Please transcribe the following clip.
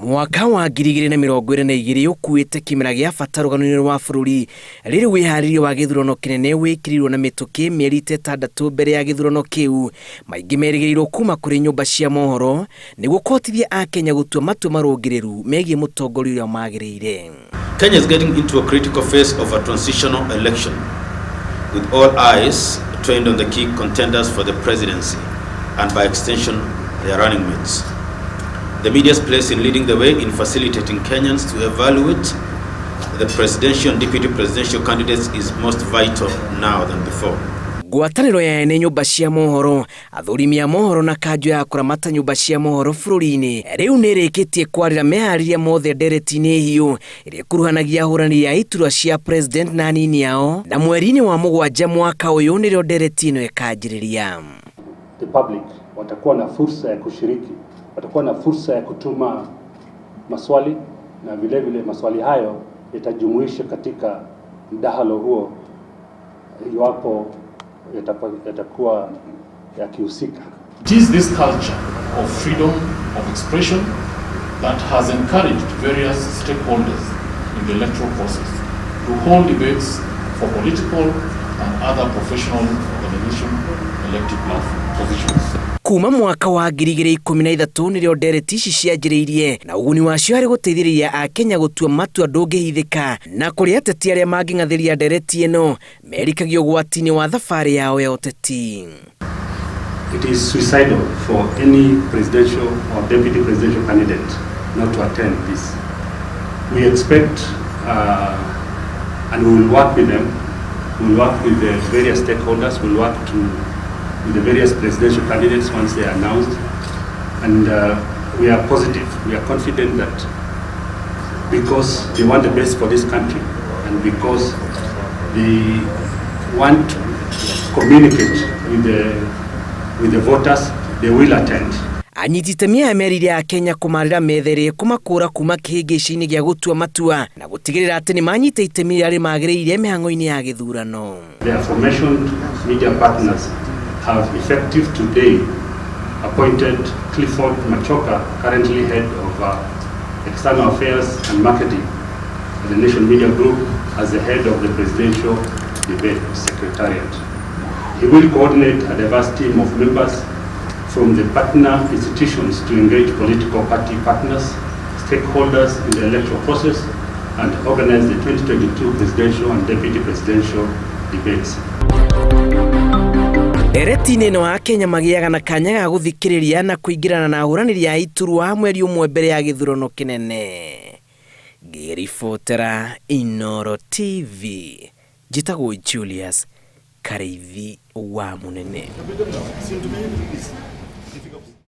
Mwaka wa 2022 ũkuĩte kĩmera gĩa bata rũgano-inĩ rwa bũrũri rĩrĩ wĩharĩria wa gĩthurano kĩnene wĩkĩrĩirwo na mĩtũkĩ mĩeri ta ĩtandatũ mbere ya gĩthurano kĩu. Maingĩ merĩgĩrĩirwo kuma kũrĩ nyũmba cia mohoro nĩguo kũhotithia Akenya gũtua matua marũngĩrĩru megiĩ mũtongoria ũrĩa magĩrĩire. Kenya is getting into a critical phase of a transitional election, with all eyes trained on the key contenders for the presidency and by extension their running mates. The media's place in leading the way in facilitating Kenyans to evaluate the presidential and deputy presidential candidates is most vital now than before. Ngwatanĩro ya ene nyũmba cia mohoro, athũrimi a mohoro na kanjũ ya kũramata nyũmba cia mohoro bũrũri-inĩ rĩu nĩ ĩrĩkĩtie kwarĩra meharĩria mothe ndereti-inĩ hiũ ĩrĩa ĩkuruhanagia ahũrani a iturwa cia president na anini ao, na mweri-inĩ wa mũgwanja mwaka ũyũ nĩrĩo ndereti ĩno ĩkanjĩrĩria. The public watakuwa na fursa ya kushiriki, watakuwa na fursa ya kutuma maswali na vile vile maswali hayo yatajumuishwa katika mdahalo huo iwapo yatakuwa yakihusika. It is this culture of freedom of expression that has encouraged various stakeholders in the electoral process to hold debates for political and other professional organization elective positions. Kuma mwaka wa 2013 nĩrĩo ndereti ici cianjĩrĩirie, na ũguni wacio harĩ gũteithĩrĩria Akenya gũtua matua ndũngĩhithĩka, na kũrĩ ateti arĩa mangĩng'athĩria ndereti ĩno merikagio ũgwati-inĩ wa thabarĩ yao ya ũteti. It is suicidal for any presidential or deputy presidential candidate not to attend this. We expect and we will work with them, we will work with the various stakeholders, we will work with the various presidential candidates once they are announced, and we are positive, we are confident that because they want the best for this country and because they want to communicate with the voters, they will attend. Anyiti itemi aya merire Akenya kũmarĩra metha ĩrĩa ĩkũmakũra kuma kĩhĩngĩcĩ-inĩ gĩa gũtua matua na gũtigĩrĩra atĩ nĩ manyita itemi rĩrĩa rĩmagĩrĩire mĩhang'o-inĩ ya gĩthurano. The aforementioned media partners have, effective today, appointed Clifford Machoka, currently head of External Affairs and Marketing at the Nation Media Group, as the head of the Presidential Debate Secretariat. He will coordinate a diverse team of members from the partner institutions to engage political party partners, stakeholders in the electoral process, and organize the 2022 presidential and deputy presidential debates. Ndereti-inĩ ĩno Akenya magĩaga na kanya ga gũthikĩrĩria na kũingĩrana na ahũranĩri a iturwa mweri ũmwe mbere ya gĩthurano kĩnene. Ngĩribotera Inooro TV, njĩtagwo Julius Karĩithi wa Mũnene.